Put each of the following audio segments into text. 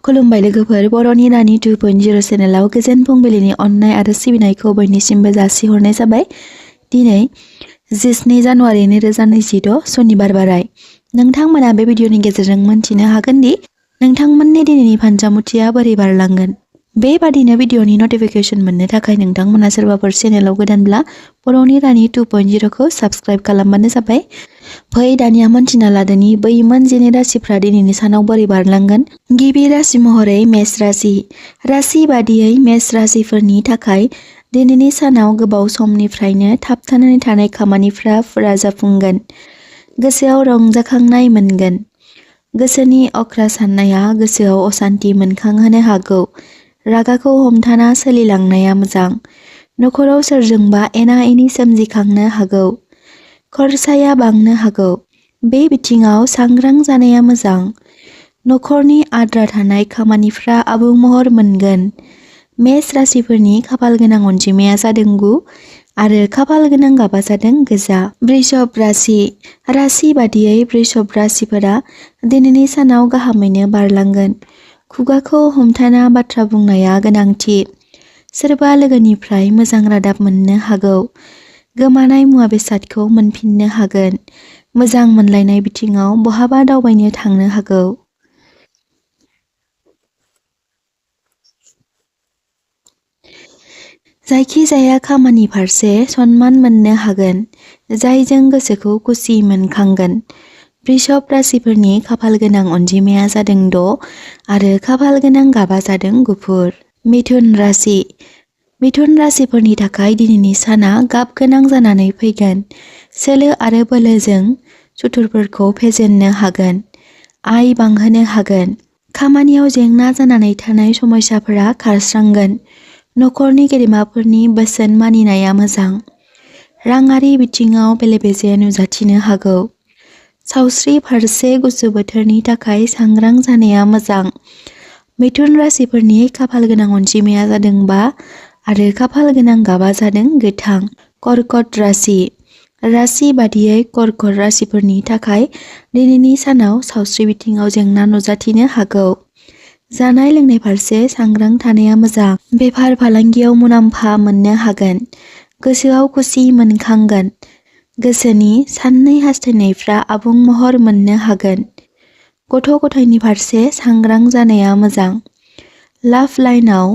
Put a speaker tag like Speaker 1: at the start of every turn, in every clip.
Speaker 1: खुलुमबाय लोगोफोर, बर'नि रानि 2.0 चेनेलाव गोजोन फुंबिलिनि अननाय आरो सिबिनायखौ बयनिसिमबो जासिहरनाय जाबाय। दिनै 17 जानुवारि 2026 सनिबार बाराय। नोंथांमोना बे भिडिअनि गेजेरजों मोनथिनो हागोन दि नोंथांमोननि दिनैनि फानजामुथिया बोरै बारलांगोन। बेबादिनो भिडिअनि नटिफिकेशन मोननो थाखाय नोंथांमोना सोरबाफोर चेनेलाव गोदानब्ला बर'नि रानि 2.0 खौ साबस्क्राइब खालामबानो जाबाय। फै दानिया मोनथिना लादोनि बै मोनजिनै राशिफ्रा दिनैनि सानाव बोरै बारलांगोन। गिबि राशि महरै मेष राशि। राशि बादियै मेष राशिफोरनि थाखाय दिनैनि सानाव गोबाव समनिफ्रायनो थाबथानानै थानाय खामानिफ्रा फुरा जाफुंगोन। गोसोआव रंजाखांनाय मोनगोन। गोसोनि अख्रा साननाया गोसोआव असान्ति मोनखांहोनो हागौ। रागाखौ हमथाना सोलिलांनाया मोजां। नखराव सोरजोंबा एना एनि सोमजिखांनो हागौ। खरसाया बांनो हागौ। बे बिथिङाव सांग्रां जानाया मोजां। नखरनि आद्रा थानाय खामानिफ्रा आबुं महर मोनगोन। मेष राशिफोरनि खाफाल गोनां अनजिमाया जादों 9 आरो खाफाल गोनां गाबा जादों गोजा। वृषभ राशि। राशि बादियै वृषभ राशिफोरा दिनैनि सानाव गाहामैनो बारलांगोन। खुगाखौ हमथाना बाथ्रा बुंनाया गोनांथि। सोरबा लोगोनिफ्राय मोजां रादाब मोननो हागौ। गोमानाय मुवा बेसादखौ मोनफिननो हागोन। मोजां मोनलायनाय बिथिङाव बहाबा दावबायनो थांनो हागौ। जायखिजाया खामानि फारसे सनमान मोननो हागोन, जायजों गोसोखौ खुसि मोनखांगोन। वृषभ राशिफोरनि खाफाल गोनां अनजिमाया जादों 6 आरो खाफाल गोनां गाबा जादों गुफुर। मिथुन राशि। मिथुन राशिफोरनि थाखाय दिनैनि साना गाब गोनां जानानै फैगोन। सोलो आरो बोलोजों सुथुरफोरखौ फेजेननो हागोन। आय बांहोनो हागोन। खामानियाव जेंना जानानै थानाय समस्याफोरा खारस्रांगोन। नखरनि गेदेमाफोरनि बोसोन मानिनाया मोजां। राङारि बिथिङाव बेले-बेजे नुजाथिनो हागौ। सावस्रि फारसे गुसु बोथोरनि थाखाय सांग्रां जानाया मोजां। मिथुन राशिफोरनि खाफाल गोनां अनजिमाया जादों 5 आरो खाफाल गोनां गाबा जादों गोथां। कर्कट राशि। राशि बादियै कर्कट राशिफोरनि थाखाय दिनैनि सानाव सावस्रि बिथिङाव जेंना नुजाथिनो हागौ। जानाय लोंनाय फारसे सांग्रां थानाया मोजां। बेफार फालांगियाव मुलाम्फा मोननो हागोन। गोसोआव खुसि मोनखांगोन। गोसोनि साननाय हास्थायनायफ्रा आबुं महर मोननो हागोन। गथ' गथायनि फारसे सांग्रां जानाया मोजां। लाभ लाइनाव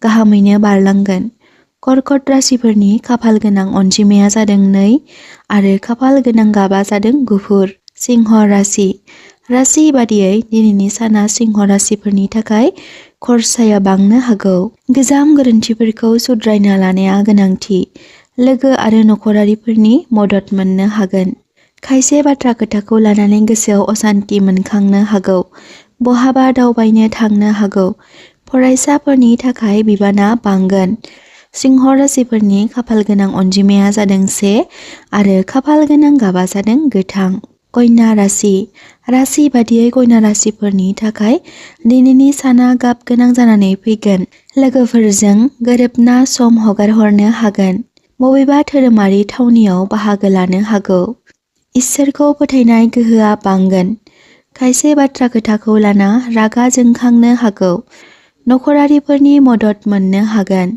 Speaker 1: गाहामैनो बारलांगोन। कर्कट राशिफोरनि खाफाल गोनां अनजिमाया जादों 2 आरो खाफाल गोनां गाबा जादों गुफुर। सिंह राशि। राशि बादियै दिनैनि साना सिंह राशिफोरनि थाखाय खरसाया बांनो हागौ। गोजाम गोरोन्थिफोरखौ सुद्रायना लानाया गोनांथि। लोगो आरो नखरारिफोरनि मदद मोननो हागोन। खायसे बाथ्रा खोथाखौ लानानै गोसोआव असान्ति मोनखांनो हागौ। बहाबा दावबायनो थांनो हागौ। फरायसाफोरनि थाखाय बिबाना बांगोन। सिंह राशिफोरनि खाफाल गोनां अनजिमाया जादों 1 आरो खाफाल गोनां गाबा जादों गोथां। कन्या राशि। राशि बादियै कन्या राशिफोरनि थाखाय दिनैनि साना गाब गोनां जानानै फैगोन। लोगोफोरजों गोरोबना सम हगारहरनो हागोन। बबेबा धोरोमारि थावनियाव बाहागो लानो हागौ। इसोरखौ फोथायनाय गोहोआ बांगोन। खायसे बाथ्रा खोथाखौ लाना रागा जोंखांनो हागौ। नखरारिफोरनि मदद मोननो हागोन।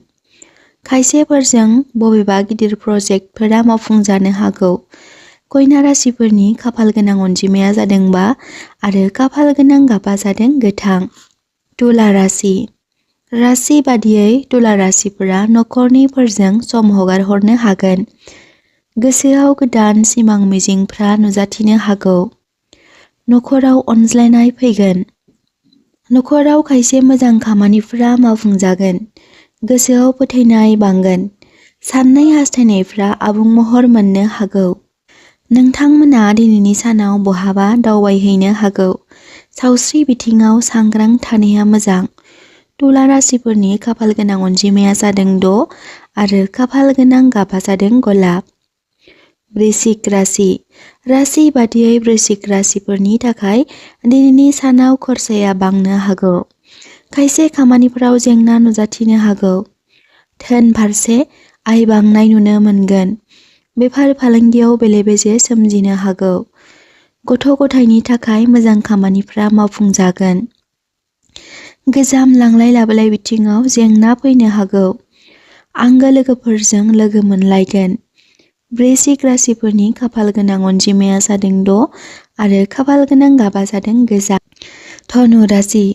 Speaker 1: खायसेफोरजों बबेबा गिदिर प्रजेक्टफोरा मावफुंजानो हागौ। कन्या राशिफोरनि खाफाल गोनां अनजिमाया जादों 5 आरो खाफाल गोनां गाबा जादों गोथां। तुला राशि। राशि बादियै तुला राशिफोरा नखरनिफोरजों सम हगारहरनो हागोन। गोसोआव गोदान सिमां मिजिंफ्रा नुजाथिनो हागौ। नखराव अनज्लायनाय फैगोन। नखराव खायसे मोजां खामानिफ्रा मावफुंजागोन। गोसोआव फोथायनाय बांगोन। साननाय हास्थायनायफ्रा आबुं महर मोननो हागौ। नोंथांमोना दिनैनि सानाव बहाबा दावबायहैनो हागौ। सावस्रि बिथिङाव सांग्रां थानाया मोजां। तुला राशिफोरनि खाफाल गोनां अनजिमाया जादों 6 आरो खाफाल गोनां गाबा जादों गलाब। वृश्चिक राशि। राशि बादियै वृश्चिक राशिफोरनि थाखाय दिनैनि सानाव खरसाया बांनो हागौ। खायसे खामानिफोराव जेंना नुजाथिनो हागौ। धोन फारसे आय बांनाय नुनो मोनगोन। बेफार फालांगियाव बेले-बेजे सोमजिनो हागौ। गथ' गथायनि थाखाय मोजां खामानिफ्रा मावफुंजागोन। गोजाम लांलाय लाबोलाय बिथिङाव जेंना फैनो हागौ। आंगो लोगोफोरजों लोगो मोनलायगोन। वृश्चिक राशिफोरनि खाफाल गोनां अनजिमाया जादों 6 आरो खाफाल गोनां गाबा जादों गोजा। धनु राशि।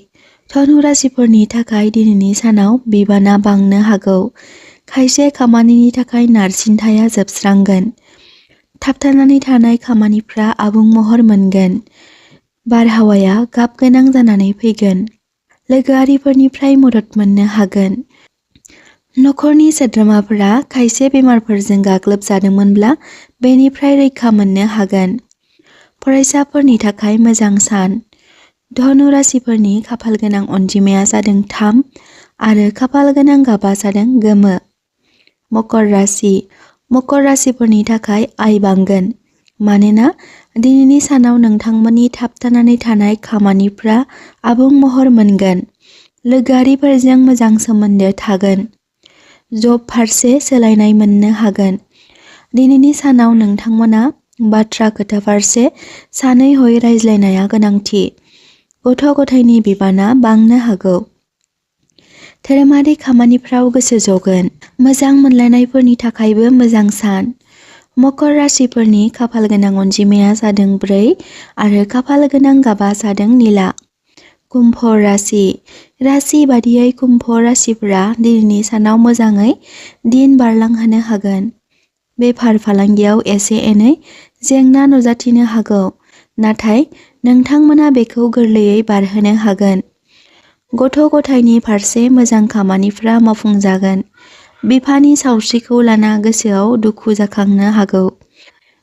Speaker 1: धनु राशिफोरनि थाखाय दिनैनि सानाव बिबाना बांनो हागौ। खायसे खामानिनि थाखाय नारसिनथाया जोबस्रांगोन। थाबथानानै थानाय खामानिफ्रा आबुं महर मोनगोन। बारहावाया गाब गोनां जानानै फैगोन। लोगोआरिफोरनिफ्राय मदद मोननो हागोन। नखरनि सोद्रोमाफोरा खायसे बेमारफोरजों गाग्लोबजादोंमोनब्ला बेनिफ्राय रैखा मोननो हागोन। फरायसाफोरनि थाखाय मोजां सान। धनु राशिफोरनि खाफाल गोनां अनजिमाया जादों 3 आरो खाफाल गोनां गाबा जादों गोमो। मकर राशि। मकर राशिफोरनि थाखाय आय बांगोन। मानोना दिनैनि सानाव नोंथांमोननि थाबथानानै थानाय खामानिफ्रा आबुं महर मोनगोन। लोगोआरिफोरजों मोजां सोमोन्दो थागोन। जब फारसे सोलायनाय मोननो हागोन। दिनैनि सानाव नोंथांमोना बाथ्रा खोथा फारसे सानै हयै रायज्लायनाया गोनांथि। गथ' गथायनि बिबाना बांनो हागौ। धोरोमारि खामानिफ्राव गोसो जगोन। मोजां मोनलायनायफोरनि थाखायबो मोजां सान। मकर राशिफोरनि खाफाल गोनां अनजिमाया जादों 4 आरो खाफाल गोनां गाबा जादों निला। कुम्भ राशि। राशि बादियै कुम्भ राशिफोरा दिनैनि सानाव मोजाङै दिन बारलांहोनो हागोन। बेफार फालांगियाव एसे एनै जेंना नुजाथिनो हागौ, नाथाय नोंथांमोना बेखौ गोरलैयै बारहोनो हागोन। गथ' गथायनि फारसे मोजां खामानिफ्रा मावफुंजागोन। बिफानि सावस्रिखौ लाना गोसोआव दुखु जाखांनो हागौ।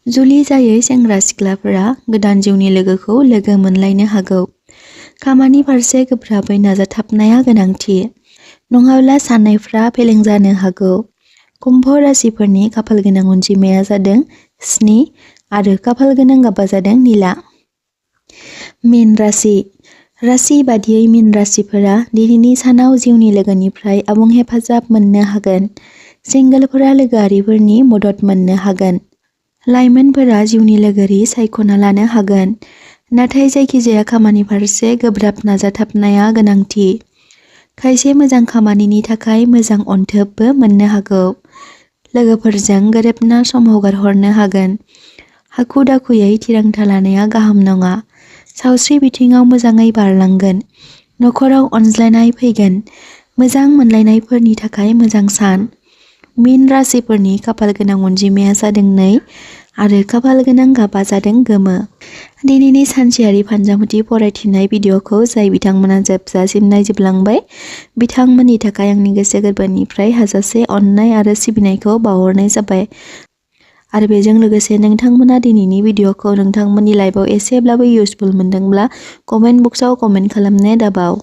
Speaker 1: जुलि जायै सेंग्रा सिख्लाफोरा गोदान जिउनि लोगोखौ लोगो मोनलायनो हागौ। खामानि फारसे गोब्राबै नाजाथाबनाया गोनांथि, नङाब्ला साननायफ्रा फेलें जानो हागौ। कुम्भ राशिफोरनि खाफाल गोनां अनजिमाया जादों 7 आरो खाफाल गोनां गाबा जादों निला। मीन राशि। राशि बादियै मीन राशिफोरा दिनैनि सानाव जिउनि लोगोनिफ्राय आबुं हेफाजाब मोननो हागोन। सिंगोलफोरा लोगोआरिफोरनि मदद मोननो हागोन। लाइमोनफोरा जिउनि लोगोरि सायख'ना लानो हागोन, नाथाय जायखिजाया खामानि फारसे गोब्राब नाजाथाबनाया गोनांथि। खायसे मोजां खामानिनि थाखाय मोजां अनथोबबो मोननो हागौ। लोगोफोरजों गोरोबना सम हगारहरनो हागोन। हाखु दाखुयै थिरांथा लानाया गाहाम नङा। सावस्रि बिथिङाव मोजाङै बारलांगोन। नखराव अनज्लायनाय फैगोन। मोजां मोनलायनायफोरनि थाखाय मोजां सान। मीन राशिफोरनि खाफाल गोनां अनजिमाया जादों 2 आरो खाफाल गोनां गाबा जादों गोमो। दिनैनि सानसेयारि फानजामुथि फरायथिनाय भिडिअ'खौ जाय बिथांमोना जोबजासिम नायजोबलांबाय, बिथांमोननि थाखाय आंनि गोसो गोरबोनिफ्राय हाजासे अननाय आरो सिबिनायखौ बावहरनाय जाबाय। आरो बेजों लोगोसे नोंथांमोना दिनैनि भिडिअ'खौ नोंथांमोननि लाइफआव एसेब्लाबो इउजफुल मोनदोंब्ला कमेन्ट बक्सआव कमेन्ट खालामनो दाबाव।